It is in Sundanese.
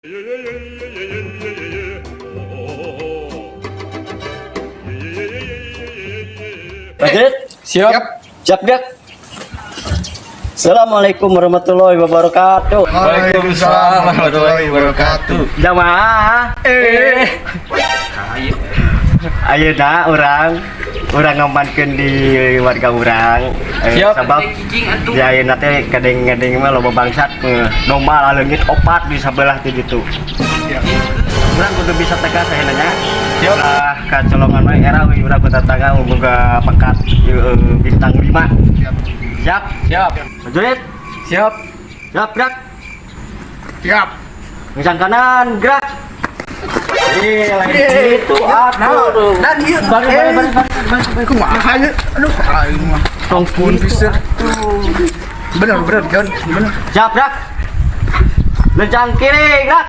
Prajurit, Siap. Siap gerak. Assalamualaikum warahmatullahi wabarakatuh. Waalaikumsalam warahmatullahi wabarakatuh. Jamaah. Ayeuna urang urang ngamankeun di warga urang. Siap. Sabab di ayeuna teh kadeng-kadeng mah loba bangsat domba leungit opat di sabelah teh gitu. Urang kudu bisa tegas ayeuna nya. Siap. Ulah kacolongan we era we urang ku tetangga boga pangkat bintang 5. Siap. Siap. Prajurit, Siap. Siap gerak. Siap. Lencang kanan, gerak. Ih, lain gitu atuh. Dan ieu Balik, balik, balik, balik, balik. Kumaha ieu? Aduh, aing mah. Tong Pun gitu. bisa. Bener, bener, John. Bener. Siap, gerak. Lencang kiri, gerak.